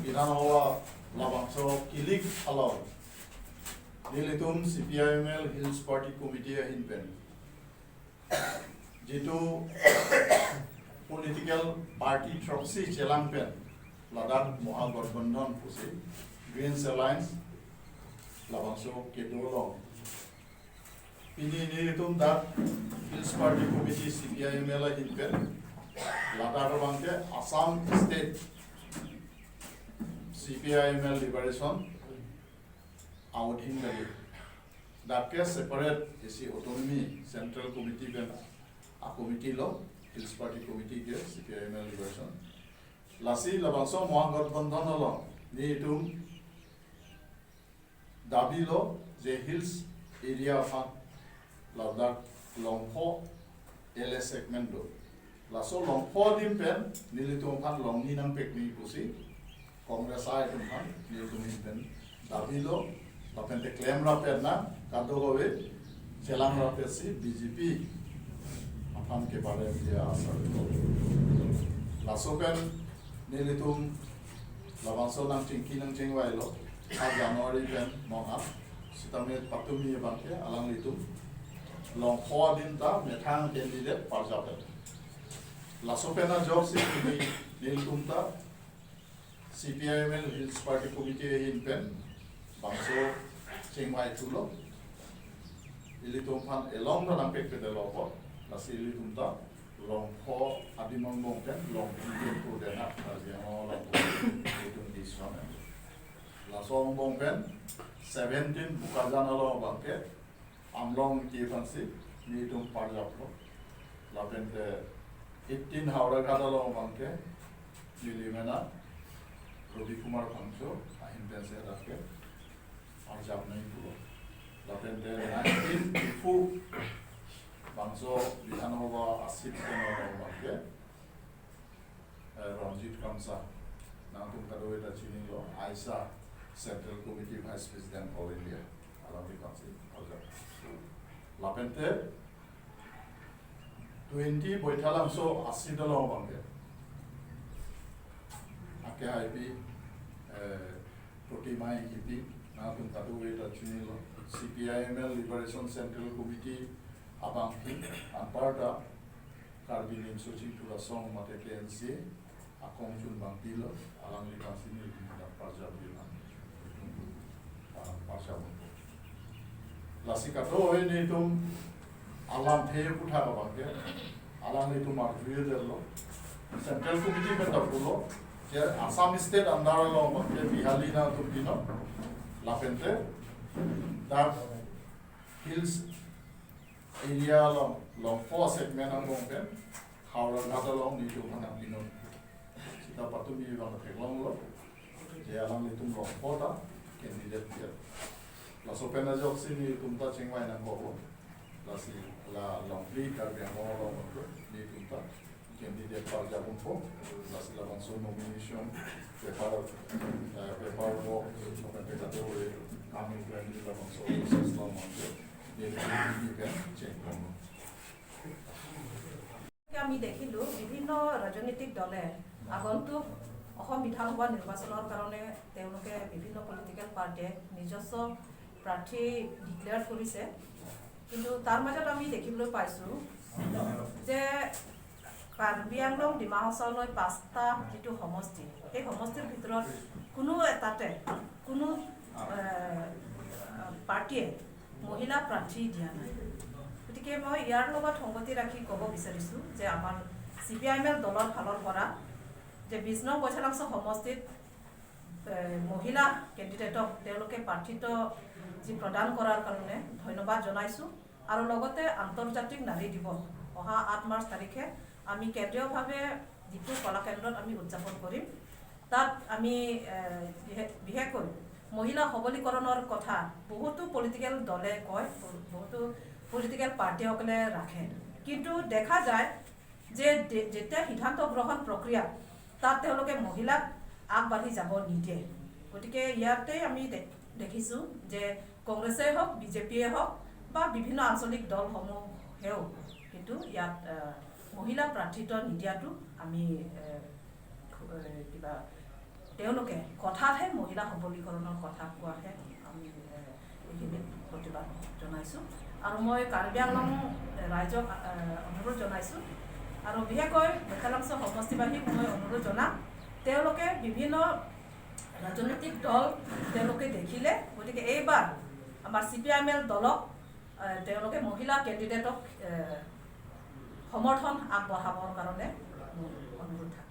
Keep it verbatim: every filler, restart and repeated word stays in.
Bidhan Sabha labangso kilik along nelitum C P I M L Hills Party Committee ahin pen jitu political party throksi chelang pen ladak Mahagathbandhan pusi Greens Alliance labangso kedo along pini nelitum dak Hills Party Committee C P I M L ahin pen ladak abangke Assam State C P I M L Liberation aodhin kali. Dak ke separate isi autonomy central committee pen a committee lo, Hills Party Committee ke C P I M L Liberation. Lasi labangso Mahagathbandhan along nelitum dabi lo je hills area aphan ladak longpho L A segment do. Laso longpho adim pen nelitum aphan longni nangpek nangji pusi Congress atum aphan nelitum ahin pen dabi lo, lapen te klem rapet nang, kadokave chelang rapet si B J P aphan keparem dia asar. Laso pen nelitum labangso nangchingki nangchingvai lo, ha January pen non ap sitame patumi abangke alanglitum longpho adim ta methang candidate parjap et. Laso pen ajoksi nelitum ta C P I M L Hills Party Committee ahin pen bangso chingvai thulo. Ilitum aphan elong ta nangpek pede lo po. Lasi ilitum ta longpho adim angbong pen longpho adim pu dena Karbi Anglong along ilitum di suam. Laso angbong pen seventeen Bokajan along abangke Amlong ke aphansi nelitum parjap lo. Lapen te eighteen Howraghat along abangke neli mena Ravi Kumar Phangcho ahin pensi dak ke parjap nangji pulo. Lapen te nineteen Diphu bangso Bidhan Sabha a-seat pen along abangke eh, Ranjit Khamsa, nangtum kadokave ta chinilo, AISA Central Committee Vice President All India, alangli aphansi parjap. Lapen te twenty Baithalangso a-seat along abangke, ake haipi, eh, Protima Enghipi, nangtum kadokave ta chinilo, C P I M L Liberation Central Committee abangpi, anparta Karbi Nimso Chingthur Asong mate K N C A akongchun abangpi lo, alangli aphansi nelitum dak parjap di lang. Ah, parjap. Lasi kadokave nelitum alamthe aphuthak abangke alanglitum arju-edetlo. Central Committee pen ta pulo, je Assam State under along abangke Bihari nangtum pinon. Lapen te dak Hills area along, longpho segment angbong pen, Howraghat along nelitum aphan nangpinon. Sita patumi abang theklonglo, je alanglitum longpho ta candidate dia. Laso pen ajoksi nelitum ta chingvai nangkoklo. Lasi la longri Karbi Anglong along nelitum ta candidate parjap unpo, lasi labangso nomination paper, eh, paper work, lapen te kadokave kami grandi labangso process along mangke, nelitum pen chengkong. আমি দেখিলো বিভিন্ন ৰাজনৈতিক দলে আগন্তুক অসম বিধানসভা নিৰ্বাচনৰ কাৰণে তেওঁলোকে বিভিন্ন পলিটিকেল পাৰ্টিয়ে নিজস্ব প্ৰাৰ্থী ডিক্লেয়াৰ কৰিছে, কিন্তু তাৰ মাজত আমি দেখিবলৈ পাইছো যে কাৰ্বি আংলং ডিমা হাছাওলৈ পাঁচটা যিটো সমষ্টি, সেই সমষ্টিৰ ভিতৰত কোনো এটাতে কোনো এ, পাৰ্টিয়ে মহিলা প্ৰাৰ্থী দিয়া নাই। গতিকে মই ইয়াৰ লগত সংগতি ৰাখি ক'ব বিচাৰিছো যে আমাৰ C P I M L দলৰ ফালৰ পৰা যে বিশ নং বৈঠালাংছ' সমষ্টিত এ, মহিলা কেণ্ডিডেটক তেওঁলোকে প্ৰাৰ্থিত্ব যি প্ৰদান কৰাৰ কাৰণে ধন্যবাদ জনাইছো। আৰু লগতে আন্তৰ্জাতিক নাৰী দিৱস অহা আঠ মাৰ্চ তাৰিখে আমি কেন্দ্ৰীয়ভাৱে ডিফু কলাকেন্দ্ৰত আমি উদযাপন কৰিম। তাত আমি এ, বিশে- বিশেষকৈ মহিলা সবলীকৰণৰ কথা বহুতো পলিটিকেল দলে কয়, বহুতো পলিটিকেল পাৰ্টিসকলে ৰাখে, কিন্তু দেখা যায় যে দে- যেতিয়া সিদ্ধান্ত গ্ৰহণ প্ৰক্ৰিয়া তাত তেওঁলোকে মহিলাক আগবাঢ়ি যাব নিদিয়ে। গতিকে ইয়াতে আমি দে- দেখিছো যে কংগ্ৰেছে হওক, বি জে পিয়ে হওক বা বিভিন্ন আঞ্চলিক দলসমূহেও কিন্তু ইয়াত আহ, মহিলা প্ৰাৰ্থিত্ব নিদিয়াটো আমি আহ, খু- আহ, কিবা তেওঁলোকে কথাতহে মহিলা সবলীকৰণৰ কথা কোৱাহে আমি, এ, এইখিনিত প্ৰতিবাদ জনাইছোঁ। আৰু মই কাৰ্বি আংলং, এ, ৰাইজক, এ, অনুৰোধ জনাইছোঁ আৰু বিশেষকৈ মেখেলাংচ সমষ্টিবাসীক মই অনুৰোধ জনাম, তেওঁলোকে বিভিন্ন ৰাজনৈতিক দল তেওঁলোকে দেখিলে, গতিকে এইবাৰ আমাৰ C P I M L দলক, এ, তেওঁলোকে মহিলা কেণ্ডিডেটক, এ, সমৰ্থন আগবঢ়াবৰ কাৰণে মোৰ অনুৰোধ থাকিল।